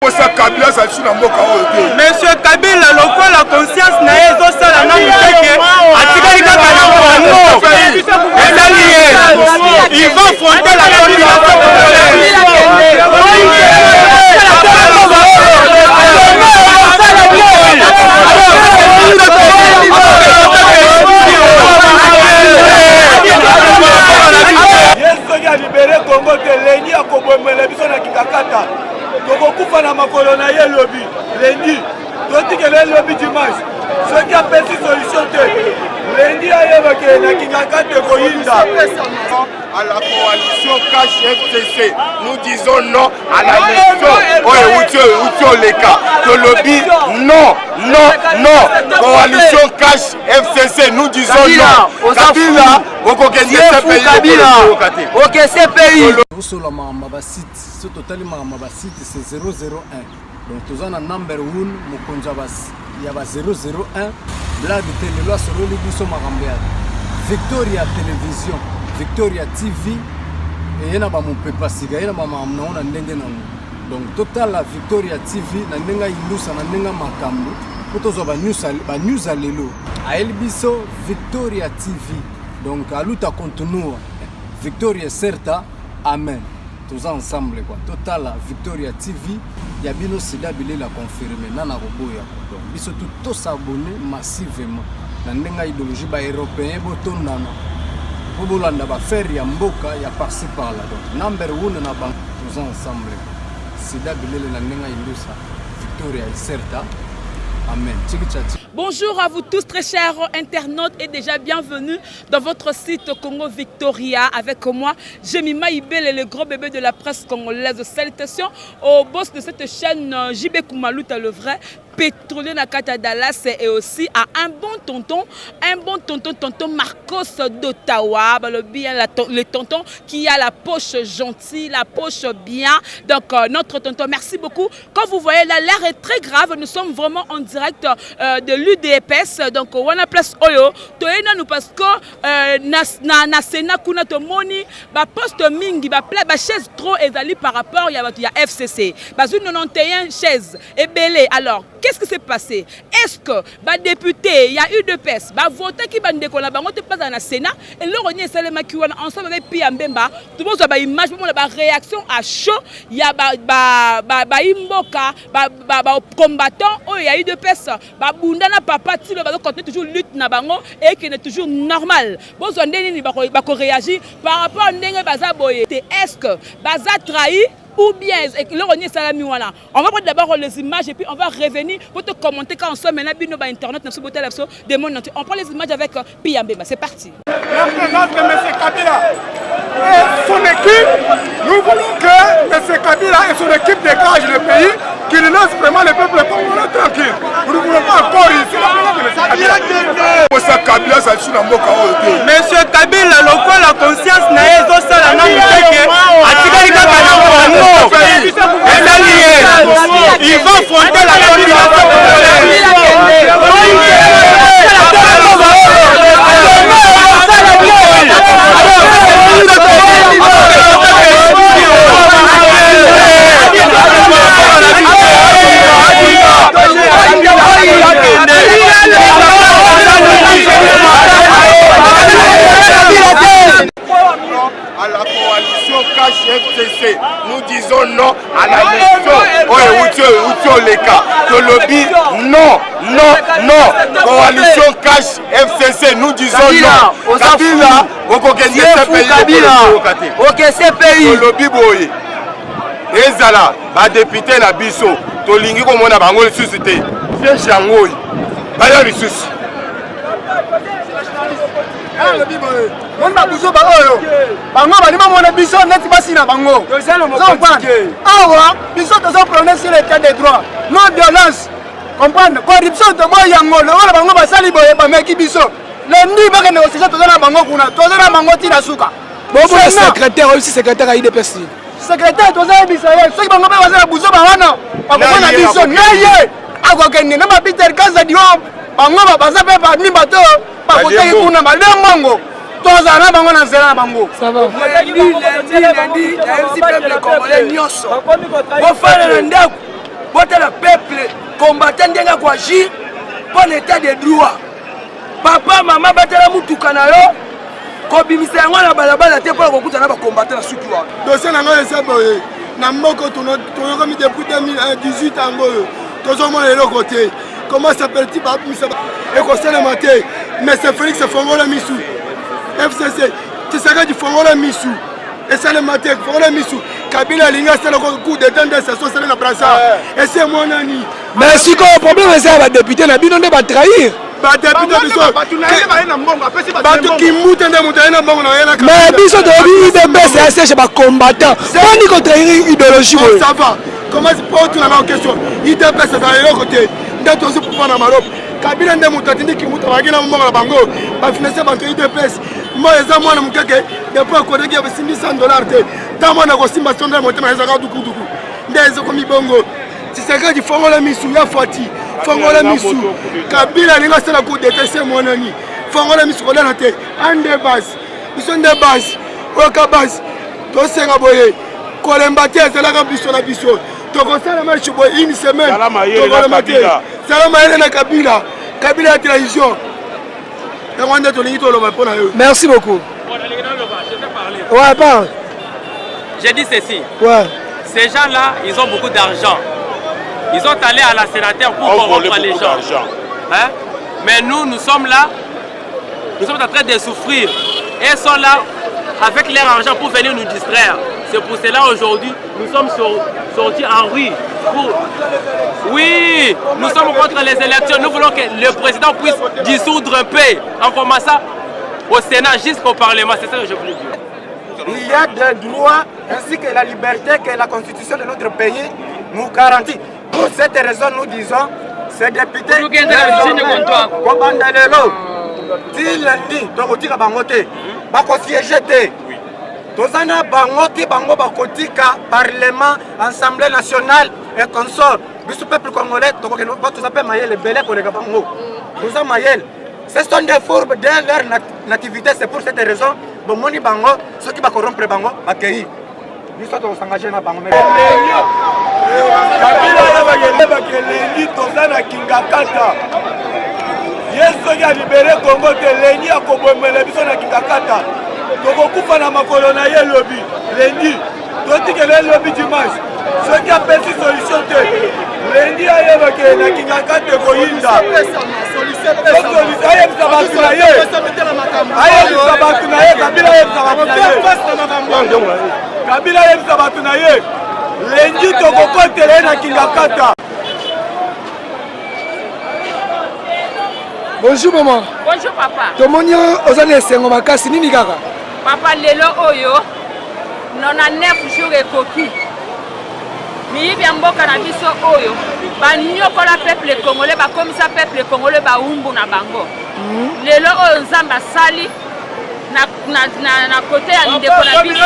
Posa Kabila azali su na mboka oyo te. Monsieur Kabila lokola conscience na ye ezosala nanu te ke atikali kaka na Congo ezali ye il va affronter la population Ye soki alibere Congo te leni akobomela biso na kikakata tokokufa na makolo na ye lobi lendi totikela ye lobi dimanche soki apesi solution te lendi ayebake na kingakati ekoyinda à la coalition KHFCC. Nous disons non à la mission. Oyo euti euti oleka. Tolobi non, non, non. Coalition KHFCC, nous disons non. Kabila, okokende CPI. Kabila, ok CPI. Osola makambo ba site soki totali makambo ya basite c'est 001 donc toza na number 1 mokonzi ya ba 001 blague te lelo asololi biso makambo ya victoria television victoria tv eye na bamopepa sika eye na bamakambo nango na ndenge nango donc totala victoria tv na ndenge ayindusa na ndenge makambo mpo tozwa banews ya lelo ayeli biso victoria tv donc aluta continua victoria certa amen Toza ensemble quoi. Totala Victoria TV ya bino sida bilela confirme nana koboya donc biso tout to s'abonner massivement na ndenge ya idéologie ba européen botondana po bolanda ba faire ya mboka ya par-ci par-là donc number one na bango toza ensemble quoi. Sida bilele na ndenge ya indusa Victoria Iserta amen tchiki tchatchi. Bonjour à vous tous très chers internautes et déjà bienvenue dans votre site Congo Victoria avec moi Jemima Ibele le gros bébé de la presse congolaise. Salutations au boss de cette chaîne JB Kumaluta le vrai pétrolier na kata Dallas et aussi à un bon tonton, un bon tonton, tonton Marcos d'Ottawa, balobi le tonton qui a la poche gentille, la poche bien. Donc euh, notre tonton, merci beaucoup. Quand vous voyez là, l'air est très grave. Nous sommes vraiment en direct euh, de l'UDPS. Donc wana place oyo, toye nanu parce que euh, na, na, na Sénat kuna tomoni ba poste mingi, ba pla, ba chaise trop ezali par rapport ya bato ya FCC. Bazui 91 chaises ebele. Alors, qu'est-ce qui s'est passé? Est-ce que ba député ya UDPS ba votaki ba ndeko na bango te bazala na Sénat? Eloko nini esalemaki wana ensemble avec Pia Mbemba, tobozwa ba image bomona ba réaction à chaud ya ba ba ba ba ba ba, ba combattant oyo ya UDPS babunda na papa tilo bazo continuer toujours lutte na bango ekende toujours normal bozwa nde nini bako réagir par rapport ndenge baza boye te est-ce que baza trahi ou bien eloko nini esalami wana on va prendre d'abord les images et puis on va revenir pour te commenter quand on sommes maintenant bino ba internet na biso botala biso de monde entier on prend les images avec euh, Pia Mbemba c'est parti la présence de M. Kabila et son équipe nous voulons que M. Kabila et son équipe dégagent le pays qu'il laisse vraiment le peuple congolais tranquille nous ne voulons pas encore ici la présence de M. Kabila posa Kabila azali su na mboka oyo te. Monsieur Kabila lokola conscience na ye ezosala nanu te ke atikali kaka na Congo ezali ye il va affronter la population à la coalition KHFCC. Nous disons non à la mission oyo euti euti oleka. Tolobi non, non, non. Coalition KHFCC, nous disons non. Kabila, okokende CPI. Kabila, ok CPI. Tolobi boye. Ezala ba député na biso tolingi komona bango lisusu te. Siège yango oyo baya lisusu. Alobi boye moni babuzoba oyo bango balingi bamona biso neti basi na bango awa biso tozo prone sur l'état de droit non violence comprendre corruption toboyi yango lokola bango basali boye bameki biso lendi bakende kosisa toza na bango kuna toza na bango ntina suka boboya secrétaire oyebisi secrétaire ya idps secrétaire tozoyebisa ye soki bango mpe baza na buzoba wana bakomona biso na ye akokende na bapeter kazadi oyo bango baza mpe parmi bato oyo bakotaki kuna balie mbongo tozala na bango na nzela na bango nayebisi peuple congolais nyonso bofanda na ndako. Botala peuple combattant ndenge akoagir mpo na état de droit. Papa, mama, batela mutuka na yo, kobimisa yango na balabala te mpo na kokuta na bacombattant na suki wana. Dossier na ngai eza boye, na mboka toyokami depuis 2018 yango oyo tozomona eloko te. Comment s'appelle-t-il? Babimisa ekosalema te. Mais c'est Félix, fongola misu. FCC, Tshisekedi, fongola misu. Esalema te, fongola misu. Kabila alingi asala coup d'état nde saso asala na Brazza, esi emonani. Mais sikoyo problème eza ya badéputé na bino nde batrahir. Badéputé biso bato Kimbuta nde moto aye na mbongo na ye na Mais biso toyebi UDPS ya siège bacombattant, boni kotrahir idéologie boye? Ça va, comment po otuna na question? UDPS ezala eloko te, nde tozwi pouvoir na Maroc. Kabila nde moto atindi Kimbuta, bazalaki na mbongo na bango, bafinanse bato ya UDPS. Mo eza mwana mokeke depuis akodeki asimbi 100 dollar te. Ta mwana kosimba 100 dollar, motema ezalaka dukuduku nde ezokomi bongo. Tshisekedi, fongola misu ya Fati, fongola misu. Kabila alingi asala coup d'état, se monani. Fongola misu, kolala te. Ande base, biso nde base, oyoka base. Tosenga boye, kolemba te, ezalaka biso na biso. Tokosala marche boye une semaine, tokolema te. Zala mayele na Kabila, Kabila ya trahison. Yango nde tolingi toloba mpo na yo. Merci beaucoup. Ouais, parle. J'ai dit ceci. Ouais. Ces gens-là, ils ont beaucoup d'argent. Ils sont allés à la sénateur pour On corrompre volait les beaucoup gens. d'argent. Hein? Mais nous, nous sommes là, nous sommes en train de souffrir. Et ils sont là avec leur argent pour venir nous distraire. C'est pour cela aujourd'hui, nous sommes sortis en rue. Oui, nous sommes contre les élections. Nous voulons que le président puisse dissoudre un peu, en commençant au Sénat jusqu'au Parlement. C'est ça que je voulais dire. Il y a des droits ainsi que la liberté que la constitution de notre pays nous garantit. Pour cette raison, nous disons, ces députés, kobanda lelo ti lundi, tokotika bango te, bakosiéger te. Toza na bango ti bango bakotika parlement, Assemblée nationale et consort. Biso peuple congolais tokokende po toza mpe mayele ebele koleka bango, toza mayele. Ce sont des fourbes dès leur nativité. C'est pour cette raison bomoni bango, soki bakorrompre bango, bakei. Biso tokosengage na bango. Kabila ayebaka elengi, toza na Kingakata. Ye soki alibérer Kongo te, lundi akobomela biso na Kingakata, tokokufa na makolo na ye lobi lundi. Totikela ye lobi dimanche, soki apesi solution te, lundi ayebake na Kingakata ekoyinda. Ayebisa bato na ye, ayebisa bato na ye, Kabila ayebisa bato na ye, Kabila ayebisa bato na ye, lundi tokokotela ye na Kingakata. Bonjour maman. Bonjour papa. Tomoni oza na esengo makasi, nini kaka? Papa, lelo oyo 99 jours ekoki, miyibi ya mboka na biso oyo banyokola peuple congolais, bakomisa peuple congolais bawumbu na bango. Lelo oyo Nzambe asali na côté ya ndeko na biso,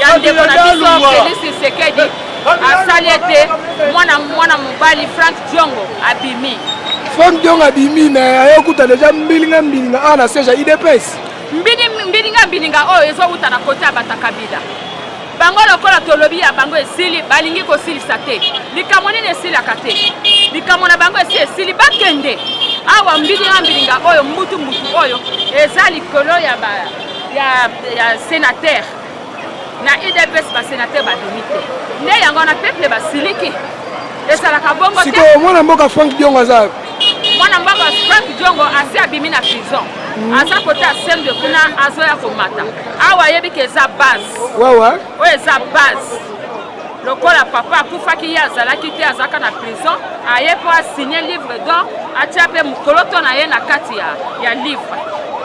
ya ndeko na biso Félix Tshisekedi, asali ete mwana mobali Frank Diongo abimi. Frank Diongo abimi, mais ayokuta déjà mbilinga mbilinga awa na siège ya UDPS. Mbilinga mbilinga oyo ezowuta na côté ya bato Kabila. Bango lokola tolobi ya bango esili, balingi kosilisa te. Likambo nini esilaka te? Likambo na bango esi esili, bakende. Awa mbilinga mbilinga oyo, mbutu mbutu oyo eza likolo ya sénateur na UDPS. Basénateur babimi te, nde yango wana peuple basiliki. Ezalaka bongo te. Sikoyo mwana mboka Frank Diongo aza? Mwana mboka Frank Diongo asi abimi na prison, aza côté asembe kuna, azoya komata awa. Ayebi ke eza base. Wawa. Oyo eza base. Lokola papa akufaki, ye azalaki te, azalaka na prison, aye mpo asigne livre d'or, atia mpe mokoloto na ye na kati ya livre.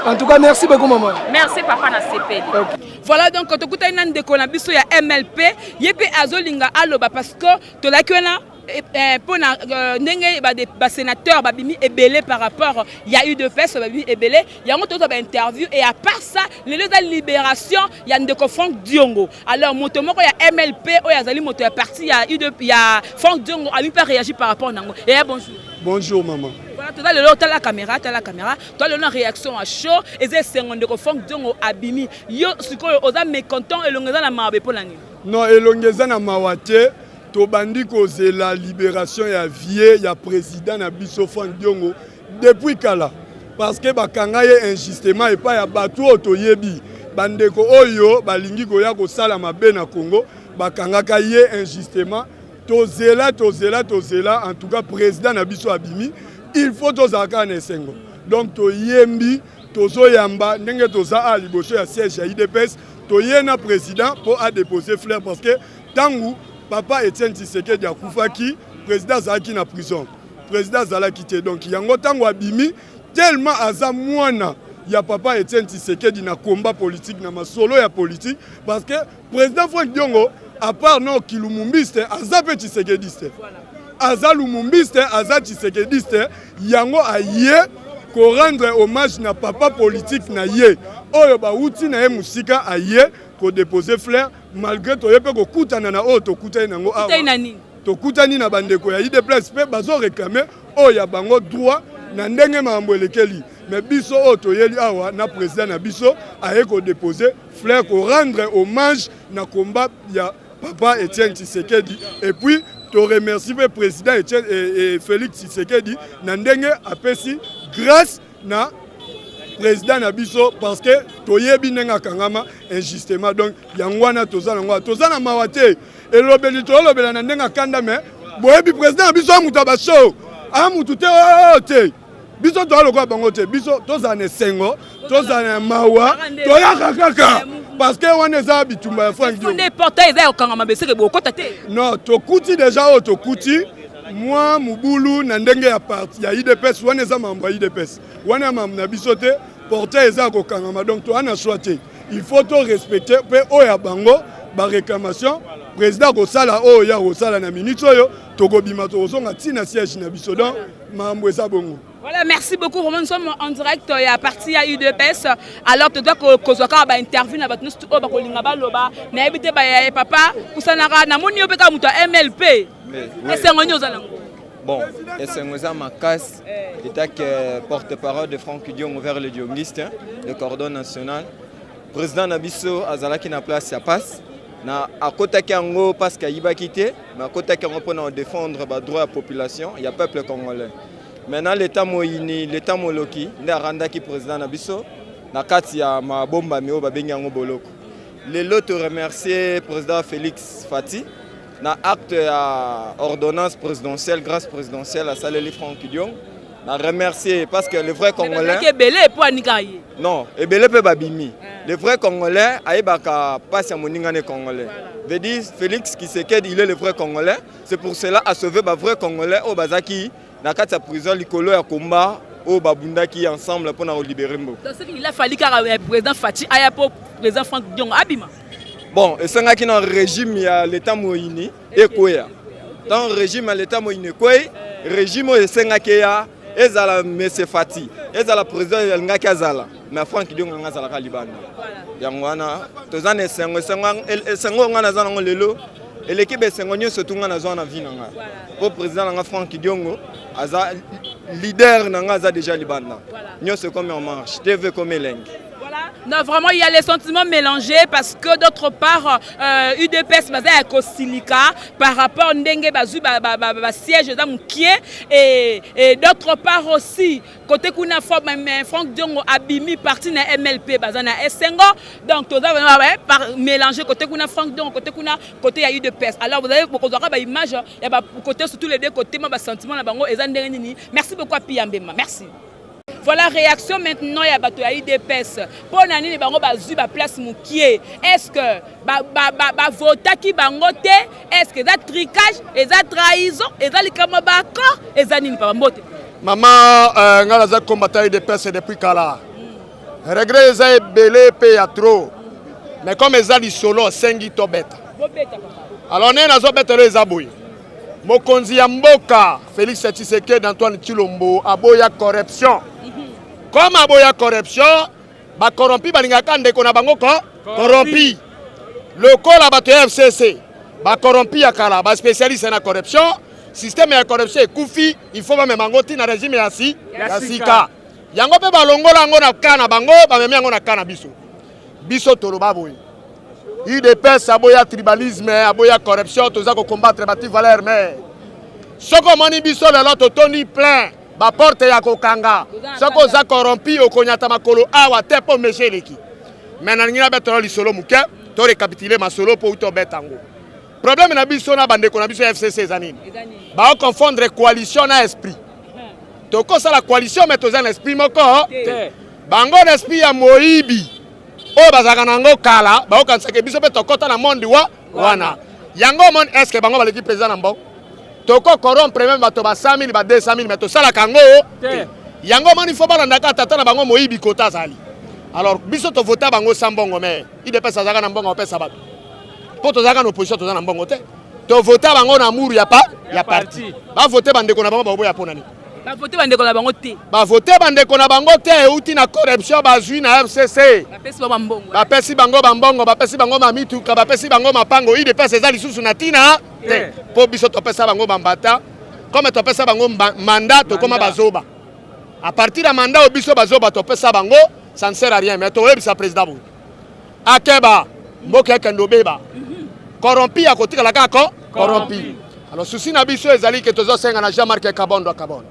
En tout cas, merci beaucoup maman. Merci papa, na sepeli. Okay. Voilà, donc tokutani na ndeko na biso ya MLP, ye mpe azolinga aloba parce que tolaki wana mpona ndenge basénateur babimi ebele par rapport ya UDPS, babimi ebele. Yango tozwa bainterview. Et à part ça, lelo eza libération ya ndeko Frank Diongo. Alors moto moko ya MLP oyo azali moto ya parti ya UDP ya Frank Diongo abi mpe réagir par rapport nango. Eya, bonjour. Bonjour maman. Voilà, toza lelo, tala caméra, tala caméra. Toza lelo na réaction à chaud. Eza esengo, ndeko Frank Diongo abimi. Yo sikoyo oza mécontent, elongo eza na mawa, mpo na nini? Non, elongi eza na mawa te. Tobandi kozela liberation ya vieux ya president na biso Franck Diongo depuis kala parce que bakanga ye injustement epai ya bato oyo toyebi bandeko oyo balingi koya kosala mabe na Congo bakangaka ye injustement tozela tozela tozela en tout cas président na biso abimi il faut tozala kaka na esengo donc toyembi tozoyamba ndenge toza a liboso ya siège ya idps toye na président mpo adepose fleur parce que Tangu papa Etienne Tshisekedi akufaki, président azalaki na prison. Président azalaki te. Donc yango tango abimi tellement aza mwana ya papa Etienne Tshisekedi na combat politique na masolo ya politique parce que président Franck Diongo à part non kilumumbiste aza pe tshisekediste. Aza lumumbiste, aza tshisekediste, yango aye ko rendre hommage na papa politique na ye oyo bawuti na ye musika aye ko déposer fleur malgré toye mpe kokutana na oyo tokutani na yango awa tokutani na bandeko ya idps mpe bazo réclame oyo ya bango droit na ndenge makambo elekeli me biso oyo toyeli awa na président na biso aye kodepose fleur korendre hommage na combat ya papa Etienne Tshisekedi et puis to remercie mpe président Etienne et, et Félix Tshisekedi na ndenge apesi grâce na président na biso parce que toyebi ndenge akangama injustement donc yango wana toza nango toza na mawa te elobeli tolobela na ndenge akanda mais boyebi président na biso amutu ya bashow amutu te oh, te biso toya lokola bango te biso tozala na esengo tozala na mawa toyaka kaka parce que wana eza bitumba ya frank nde portail eza ya kokangama beseke bokota te non tokuti deja oyo tokuti mwa mobulu na ndenge ya parti ya idps wana eza mambo ya idps wana ya mambo na biso te portail eza ya kokangama donc toa na choix te il faut to respecte mpe oyo ya bango baréclamation président akosala oyo ya kosala na minute oyo tokobima tokozonga ntina siège na biso donc mambo eza bongo Voilà, merci beaucoup. Vraiment, nous sommes en direct euh, à partir ya UDPS. Alors, tu dois kozwa kaka ba interview na bato nyonso oyo bakolinga baloba. Nayebi te ba ya papa kusanaka namoni yo mpe kaka moto ya MLP. Esengo nini oza nango? Bon, esengo eza makasi etake euh, porte-parole de Franck Diongo vers le dionguiste, le cordon national. Président na biso azalaki na place ya passe na akotaki yango parce que ayibaki te mais akotaki yango mpona kodefendre badroit ya population ya peuple congolais Maintenant l'etat moyini, l'etat moloki nde arandaki président na biso na kati ya mabombami oyo babengi yango boloko. Lelo to remercier président Félix Fati na acte ya ordonnance présidentielle grâce présidentielle asaleli Franck Diongo na remercier parce que le vrai congolais ebele po anika ye non ebele mpe babimi eh. le vrai congolais ayebaka mpasi ya moninga ne congolais veut dire Félix Tshisekedi il est le vrai congolais c'est pour cela a sauver ba vrai congolais oyo bazaki na kati ya prison likolo ya combat oyo babundaki ensemble mpo na kolibere mboka. Donc ce qu'il a fallu kaka euh, président Fatshi aya mpo président Franck Diongo abima. Bon, esengaki na régime ya l'état moyini ekweya. Tant régime ya l'état moyini ekwei, régime oyo esengaki eya ezala monsieur Fatshi, ezala président alingaki azala, mais Franck Diongo anga azalaka libanda. Yango wana toza na esengo, esengo esengo nga naza nango lelo eleki besengo nyonso tu nga nazwa na vie na nga mpo président na nga Franck Diongo aza leader na nga aza déjà libanda nyonso ekomi en marche TV ekomi elengi Non, vraiment, il y a les sentiments mélangés parce que d'autre part, euh, UDPS baza ya kosilika par rapport ndenge bazui ba, ba, ba, ba siège eza mukie et, et d'autre part aussi côté kuna Franck Diongo abimi parti na MLP baza na esengo donc toza vraiment par mélanger côté kuna Franck Diongo côté kuna côté ya UDPS alors vous avez bokozwaka ba image ya ba côté surtout les deux côtés ma ba sentiment na bango eza ndenge nini merci beaucoup à Pia Mbemba merci Voilà réaction maintenant ya bato ya UDPS. Mpo na nini bango bazwi ba place mukie? Est-ce que ba ba ba, ba votaki bango te? Est-ce que eza tricage, eza trahison, eza likambo ba accord, eza nini papa mbote? Mama euh, ngai naza combattant UDPS depuis kala. Regret eza ebele mpe ya trop. Mais comme eza lisolo osengi tobeta. Alors ndenge nazobetelo eza boye. Mokonzi ya mboka Felix Tshisekedi Antoine Tshilombo aboya corruption. Comme aboya corruption, ba corrompi balingaka ndeko na bango ko corrompi. Lokola bato ya FCC ba corrompi ya kala, ba spécialiste na corruption, système ya corruption ekufi, il faut bamema yango ti na régime ya si ya sika. Yango mpe balongola yango na ka na bango, bamemi yango na ka na biso. Biso toloba boye. Udps aboya tribalisme, aboya corruption, toza ko combattre bati valeur mais soki omoni biso lelo totondi plein baporte ya kokanga, soki oza corrompu okonyata makolo awa te mpo meshe eleki. Mais nalingi nabetela lisolo moke to recapitule masolo mpo uta obeta yango. Problème na biso na bandeko na biso ya FCC eza nini? Bao confondre coalition na esprit. Tokosala coalition mais toza na esprit moko te. Bango na esprit ya moyibi oyo bazalaka na yango kala, baokanisaka biso mpe tokɔta na monde wa wana. Yango omoni est-ce que bango baleki président na mbongo? Toko corrompre meme bato ba 100 000 ba 200 000 mais tosalaka yango te. Yango omoni fo balandaka tata na bango moyibi kota azali. Alors biso tovota bango sans mbongo mais UDPS azalaka na mbongo apesa bato. Mpo tozalaka na opposition toza na mbongo te. Tovota bango na amour ya pa ya parti. Bavote bandeko na bango bakoboya mpo na nini? Bavote bandeko na bango te. Bavote bandeko na bango te euti na corruption bazwi na FCC. Bapesi bango bambongo. Bapesi bango bambongo, bapesi bango mamituka, bapesi bango mapango. UDPS eza lisusu na ntina te. Mpo biso topesa bango bambata, comme topesa bango mandat tokoma bazoba. À partir ya mandat oyo biso bazoba topesa bango, ça ne sert à rien. Mais toyebisa président boye. Akeba, mboka ekende obeba. Corrompi akotikala kaka corrompi. Alors souci na biso ezali ke tozosenga na Jean-Marc Kabondo Kabondo.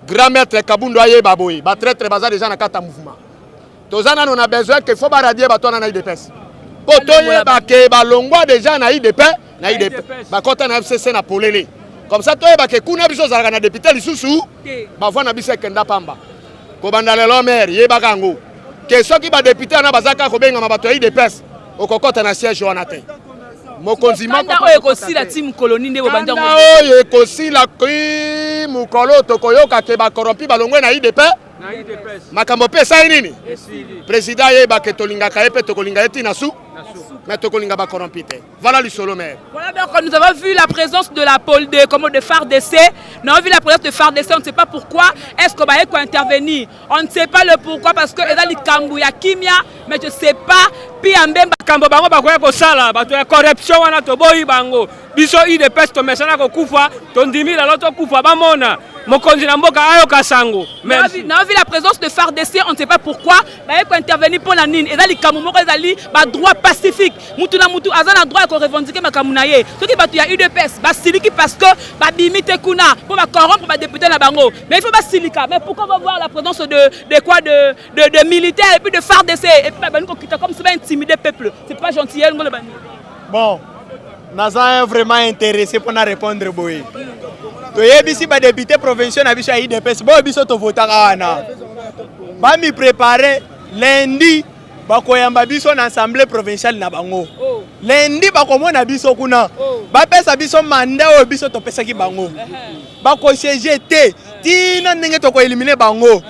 Grand maître Kabundo ayeba boye, ba traître baza déjà na kati ya mouvement. Toza nano na besoin que faut ba radier bato wana na UDPS. Po toyeba ke balongwa déjà na UDPS, na UDPS. Bakota na FCC na polele. Comme ça toyeba ke kuna biso ozalaka na député lisusu, bavoi na biso ekenda pamba. Kobanda lelo maire yebaka yango. Ke soki ba député wana baza kaka kobengama bato ya UDPS, okokota na siège wana te. Mokonzi moko Kanda oyo ekosila ti mokolo nini nde bobandi yango? Kanda oyo ekosila ki mokolo tokoyoka ke ba corrompi balongwe na UDPS. Makambo mpe esali nini? Président ayeba ke tolingaka ye mpe tokolinga ye ti na su, mais tokolinga ba corrompi te. Voilà lisolo mère. Voilà donc nous avons vu la présence de la pole de comme de FARDC. Nous avons vu la présence de FARDC, on ne sait pas pourquoi. Est-ce qu'on va intervenir? On ne sait pas le pourquoi parce que eza likambo ya kimia, mais je sais pas Pia Mbemba makambo bango bakoya kosala bato ya corruption wana toboyi bango. Biso UDPS tomesana kokufa, tondimi lelo tokufa bamona mokonzi na mboka ayoka sango. Merci. Nous avons vu la présence de FARDC, on ne sait pas pourquoi, baye ko intervenir pour la nini. Ezali likambo moko ezali ba droit pacifique. Mutu na mutu aza na droit ya ko revendiquer makambo na ye. Soki bato ya UDPS basiliki parce que babimi te kuna pour ba corrompre ba député na bango. Mais il faut basilika. Mais pourquoi on va voir la présence de quoi de militaires et puis de FARDC et puis ba kokita comme ça ba intimider peuple. C'est pas gentil ngolo bani. Bon, naza vraiment intéressé pour na répondre boye. Toyebisi ba député provinciaux na biso ya UDPS, boyo biso tovotaka wana. Ba mi préparer lundi bakoyamba biso na assemblée provinciale na bango. Oh. Lundi bakomona biso kuna. Oh. Bapesa biso mandat oyo biso topesaki bango. Bakosiéger te tina ndenge tokoelimine bango.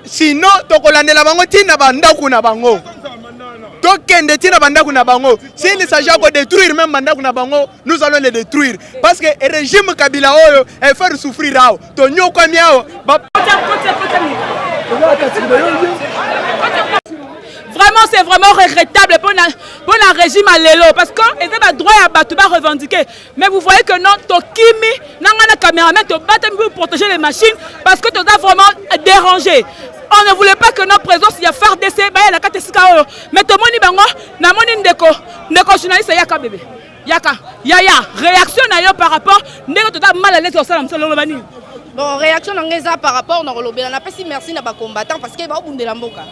Sinon tokolandela bango tina bandako na bango. Tokende tina bandako na bango. S'il s'agit de détruire même bandako na bango, nous allons les détruire. Parce que régime Kabila oyo est faire souffrir awo. Tonyokwami awo. Vraiment, c'est vraiment regrettable pour le régime à l'élo. Parce que ils ont droit à battre, à revendiquer. Mais vous voyez que non, tokimi, nanga na caméraman, to battre pour protéger les machines parce que tu as vraiment dérangé. On ne voulait pas que notre présence y a FARDC, bah, la carte sika oyo. Mais tout le monde bango, na moni ndeko, ndeko journaliste yaka bébé. Yaka, yaya, réaction na yo par rapport ndeko to mal à l'aise au salam solo bani. Bon, réaction na ngeza par rapport na kolobela na pesi merci na ba combattants parce que ba bundela mboka.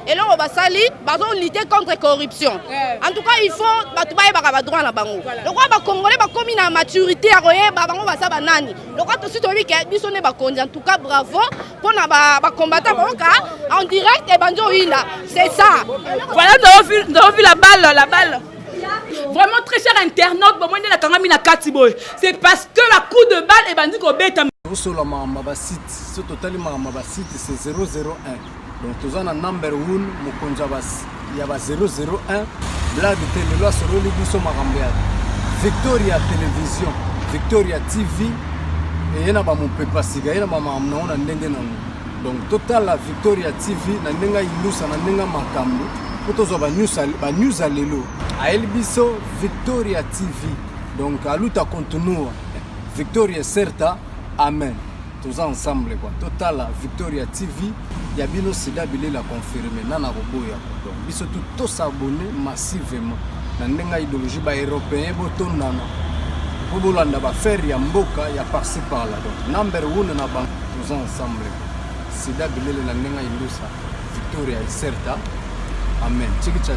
Eloko basali, bazo lutter contre corruption. En tout cas, il faut bato bayebaka ba droit na bango. Lokola ba congolais bakomi na maturité ya koyeba bango baza ba nani. Lokola tosi toyebi ke biso nde bakonzi, en tout cas bravo mpona ba combattants bayoka en direct ebandi oyinda. C'est ça. Voilà, nous avons vu la balle, la balle. Vraiment très cher internaute, bon moi la kangami na kati boy. C'est parce que la coup de balle ebandi kobeta. Osola makambo ba site, so totali makambo ba site c'est 001. Donc toza na number 1 mokonzi ya ba 001 blague te lelo asololi biso makambo ya Victoria Television, Victoria TV eye na ba mopepa sika ye na ba makambo nango na ndenge nango. Donc totala Victoria TV na ndenge indusa na ndenge makambo po tozwa ba news ba news ya lelo. Ayeli biso Victoria TV. Donc aluta continua. Victoria certa. Amen. Toza ensemble quoi. Totala Victoria TV ya bino sida bilela confirmer nana koboya. Donc biso tout to s'abonner massivement. Na ndenge ya idéologie, ba européen botondana mpo bolanda baaffaire ya mboka ya par-ci par-là. Donc number one na bango, toza ensemble. Sida bilele na ndenge ya indusa victoria iserta, amen. Chikicha.